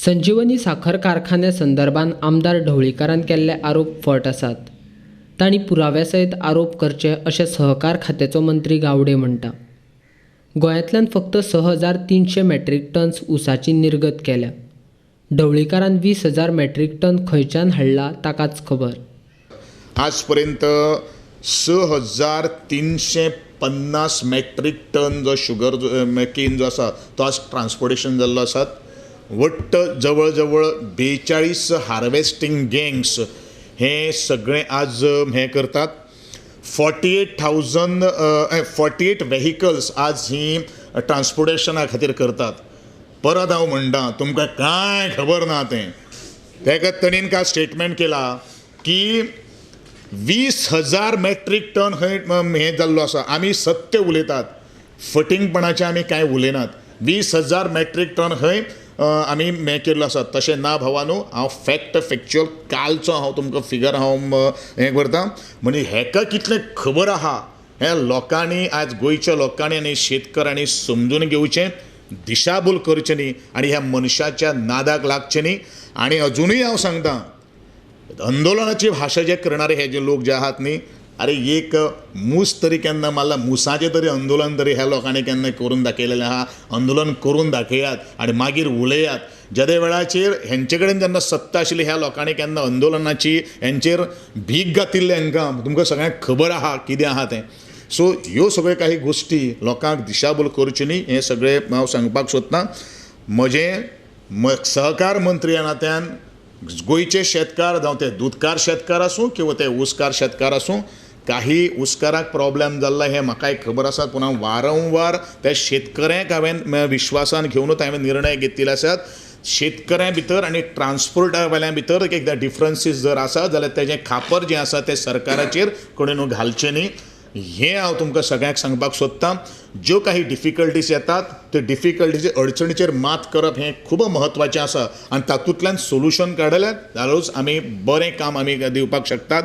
संजीवनी साखर कारखान्या संदर्भात आमदार ढवळीकारान केल्ले आरोप फट आसात. तांणी पुराव्या सयत आरोप करचे अशें सहकार खात्याचो मंत्री गावडे म्हणटा. गोंयांतल्यान फक्त 6300 मॅट्रीक टन्स ऊसाची निर्गत केल्या. ढवळीकारान 20,000 मॅट्रीक टन खंयच्यान हाडला ताकाच खबर. आजपर्यंत 6350 मॅट्रीक टन जो शुगर केन जो आसा तो आज ट्रान्सपोर्टेशन जाल्लो आसा. वट्ट जवळ जवळ 42 हार्वेस्टींग गँग्स हे सगळे आज हें करतात. 48,000 48 व्हेकल्स आज ही ट्रान्सपोर्टेशना खातीर करतात. परत हांव म्हणटा, तुमकां कांय खबर ना तें. तेका तणीन काल स्टेटमेंट केला की 20,000 मॅट्रीक टन खंय हें जाल्लो आसा. आमी सत्य उलयतात, फटींगपणाचें आमी कांय उलयनात. 20,000 मॅट्रीक टन खंय आमी हें केल्लो आसा. तशें ना भावानू, हांव फॅक्ट फॅक्च्युअल कालचो हांव तुमकां फिगर हांव हें करता. म्हणजे हेका कितलें खबर आहा हें लोकांनी आज गोंयच्या लोकांनी आनी शेतकारांनी समजून घेवचें, दिशाभूल करचें न्ही आनी ह्या मनशाच्या नादाक लागचें न्ही. आनी अजुनूय हांव सांगता, आंदोलनाची भाशा जे करणारे हे जे लोक जे आहात न्ही, अरे एक मूस तरी केन्ना मारला, मुसाचें तरी आंदोलन तरी ह्या लोकांनी केन्ना करून दाखयलेलें आहा. आंदोलन करून दाखयात आनी मागीर उलयात. जेदे वेळाचेर हेंचे कडेन जेन्ना सत्ता आशिल्ली ह्या लोकांनी केन्ना आंदोलनाची हेंचेर भीक घातिल्लें हांकां तुमकां सगळ्यांक खबर आहा कितें आहा तें. सो ह्यो सगळ्यो काही गोश्टी लोकांक दिशाभूल करच्यो न्ही हें सगळें हांव सांगपाक सोदतां. म्हजें सहकार मंत्री ह्या नात्यान गोंयचे शेतकार, जावं ते दुदकार शेतकार आसूं किंवा ते ऊसकार शेतकार आसूं, काही ऊसकाराक प्रॉब्लेम जाल्ला हें म्हाकाय खबर आसा. पूण हांव वारंवार त्या शेतकऱ्यांक हांवें विश्वासान घेवनूच हांवें निर्णय घेतिल्ले आसात. शेतकऱ्यां भितर आनी ट्रान्सपोर्टा वेल्यां भितर एक एकदां डिफरन्सीस जर आसा जाल्यार तेजें खापर जें आसा तें सरकाराचेर कोणें न्हू घालचें न्ही, हें हांव तुमकां सगळ्यांक सांगपाक सोदतां. ज्यो काही डिफिकल्टीज येतात त्यो डिफिकल्टीज अडचणीचेर मात करप हें खूब म्हत्वाचें आसा आनी तातूंतल्यान सोल्युशन काडल्यार जाल्यारूच आमी बरें काम आमी दिवपाक शकतात.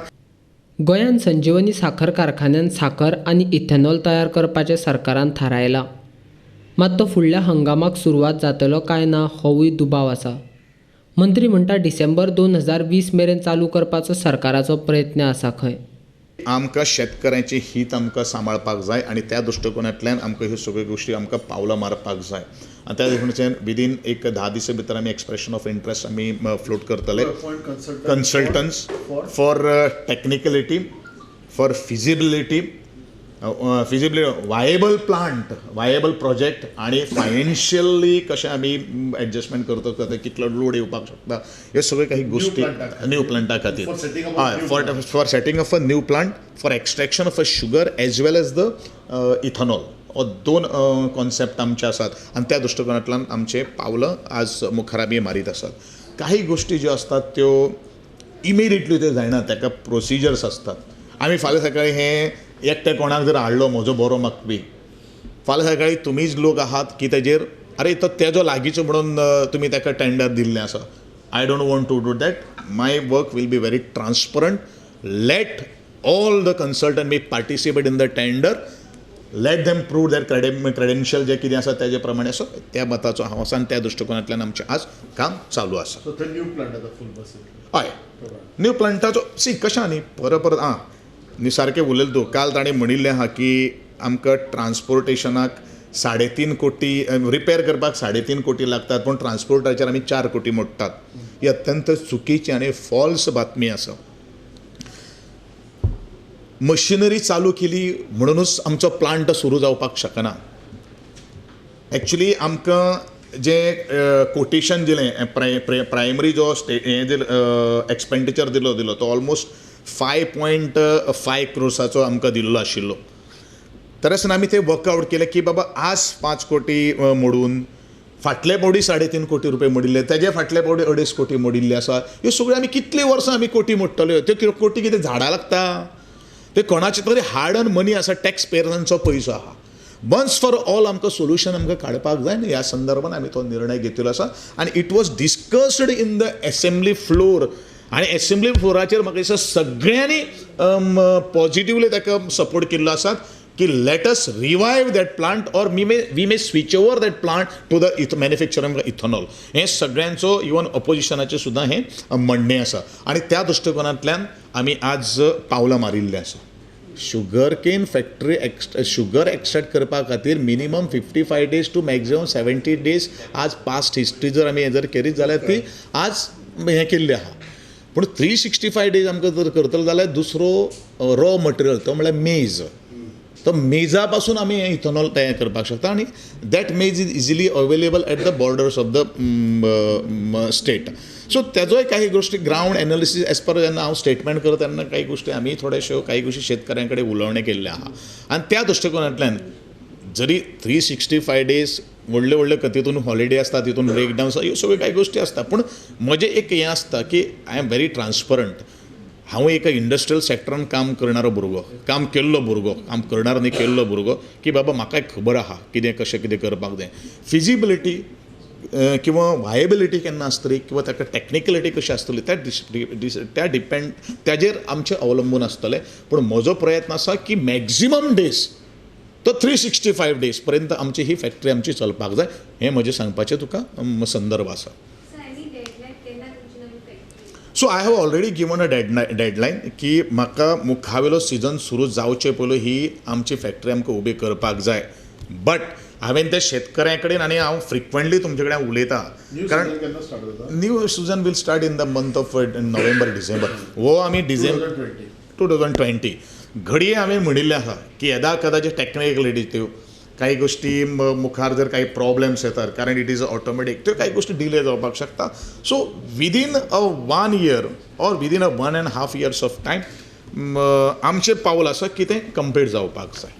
गोंयांत संजीवनी साखर कारखान्यान साखर आनी इथेनॉल तयार करपाचें सरकारान थारायलां. मात तो फुडल्या हंगामाक सुरवात जातलो काय ना होवूय दुबाव आसा. मंत्री म्हणटा डिसेंबर 2020 मेरेन चालू करपाचो सरकाराचो प्रयत्न आसा खंय. आमकां शेतकऱ्यांचें हीत आमकां सांबाळपाक जाय आनी त्या दृश्टिकोनांतल्यान आमकां ह्यो सगळ्यो गोश्टी आमकां पावलां मारपाक जाय. आनी त्या दृश्टिकोनांतल्यान विदीन एक 10 दिसां भितर आमी एक्सप्रेशन ऑफ इंट्रस्ट आमी फ्लोट करतले. Consultants for technicality, for feasibility, feasibility viable plant, viable project आनी फायनान्शियली कशें आमी एडजस्टमेंट करता, कितलो लोड येवपाक शकता, ह्यो सगळ्यो काही गोश्टी न्यू प्लांटा खातीर. हय, for setting up a new plant for extraction of a sugar as well as the ethanol. हो दोन कॉन्सेप्ट आमचे आसात आनी त्या दृश्टिकोनांतल्यान आमचें पावलां आज मुखार आमी मारीत आसात. काही गोश्टी ज्यो आसतात त्यो इमिडिएटली त्यो जायना, ताका प्रोसिजर्स आसतात. आमी फाल्यां सकाळीं हें एकटें कोणाक जर हाडलो म्हजो बरो मागपी, फाल्यां सकाळीं तुमीच लोक आहात की तेजेर अरे तो तेजो लागींचो म्हणून तुमी ताका टेंडर दिल्लें आसा. I don't want to do that. My work will be very transparent. Let all the consultant be participate in the tender. Let them prove their credential जे कितें आसा तेजे प्रमाणे आसा त्या मताचो हांव आसा आनी त्या दृश्टिकोनांतल्यान आमचें आज काम चालू आसा. सो थंय न्यू प्लांट आतां फूल बसीर. हय, न्यू प्लांटाचो सी कशें न्ही परत परत आं न्ही सारकें उलयलें तूं. काल ताणें म्हणिल्लें आहा की आमकां ट्रान्सपोर्टेशनाक 3.5 कोटी रिपेर करपाक 3.5 कोटी लागतात, पूण ट्रान्सपोर्टाचेर आमी 4 कोटी मोडटात. ही अत्यंत चुकीची आनी फॉल्स बातमी आसा. मशिनरी चालू केली म्हणुनूच आमचो प्लांट सुरू जावपाक शकना. एक्चुली आमकां जें कोटेशन दिलें, प्रायमरी जो हें दिलें, एक्सपेंडिचर दिलो तो ऑलमोस्ट 5.5 क्रोर्साचो आमकां दिल्लो आशिल्लो. तर आसतना आमी तें वर्कआवट केलें की बाबा आज 5 कोटी मोडून फाटले फावटी 3.5 कोटी रुपये मोडिल्ले, तेजे फाटले फावटी 2.5 कोटी मोडिल्ले आसा. ह्यो सगळ्यो आमी कितलीं वर्सां आमी कोटी मोडटल्यो? त्यो कोटी कितें झाडां लागता? ते कोणाचे तरी हार्ड अर्न मनी आसा, टॅक्स पेयर्सांचो पयसो आहा. वन्स फॉर ऑल आमकां सोल्युशन आमकां काडपाक जाय न्ही, ह्या संदर्भान आमी तो निर्णय घेतिल्लो आसा. आनी it was discussed in the assembly floor. आनी एसेंब्ली फ्लोराचेर म्हाका दिसता सगळ्यांनी पॉजिटिवली ताका सपोर्ट केल्लो आसा की की let us revive that plant or we may switch over that plant to the manufacturing ethanol. हें सगळ्यांचो, इवन ऑपोजिशनाचें सुद्दां हें म्हणणें आसा आनी त्या दृश्टिकोनांतल्यान आमी आज पावलां मारिल्लीं आसा. Sugar cane factory sugar extract करपा खातीर minimum 55 days to maximum 70 days. आज पास्ट हिस्ट्री जर आमी हें जर केलीत जाल्यार ती आज हें केल्ली आहा. पूण 365 डेज आमकां जर करतलो जाल्यार दुसरो रॉ मटेरियल, तो म्हळ्यार मेज. तो मेजा पासून आमी हें इथेनॉल तयार करपाक शकता आनी that maize is easily available at the borders of the state. So तेजोय काही गोश्टी ग्रावंड एनालिसीस एज पर जेन्ना हांव स्टेटमेंट करता तेन्ना काही गोश्टी आमी थोड्योश्यो काही गोश्टी शेतकऱ्यां कडेन उलोवणें केल्लें आहा. आनी त्या दृश्टिकोनांतल्यान जरी 365 डेज, व्हडले व्हडले तितून हॉलिडे आसता, तितून ब्रेकडावन आसता, ह्यो सगळ्यो कांय गोश्टी आसता. पूण म्हजें एक हें आसता की I am very transparent. हांव एका इंडस्ट्रियल सॅक्टरान काम करणारो भुरगो, काम केल्लो भुरगो, काम करणार न्ही, केल्लो भुरगो, की बाबा म्हाकाय खबर आहा कितें, कशें, कितें करपाक जाय. फिजिबिलिटी किंवा वायबिलिटी केन्ना आसतली किंवा ताका टॅक्निकलिटी कशी आसतली, त्या डिपेंड, ताजेर आमचें अवलंबून आसतलें. पूण म्हजो प्रयत्न आसा की मॅक्झिमम डेज तो 365 डेज पर्यंत आमची ही फॅक्टरी आमची चलपाक जाय. हें म्हजें सांगपाचें तुका संदर्भ आसा. सर, एनी डेडलायन, केन्ना तुमची नवी factory? So I have already given a deadline की म्हाका मुखावेलो सिजन सुरू जावचे पयलू ही आमची फॅक्टरी आमकां उबी करपाक जाय. बट हांवें त्या शेतकऱ्यां कडेन आनी हांव फ्रिक्वंटली तुमचे कडेन उलयतां. न्यू कारण सीझन केन्ना स्टार्ट जाता? New season will start in the month of November, December. हो आमी डिसेंबर 2020. 2020. घडये हांवें म्हणिल्लें आसा की येदा कदाचित टॅक्निकलिटी, त्यो काही गोश्टी मुखार जर काही प्रॉब्लेम्स येतात, कारण it is automatic, त्यो काही गोश्टी डिले जावपाक शकता. So within a one year or within a one and half years of time आमचें पावल आसा की तें कंप्लीट जावपाक जाय.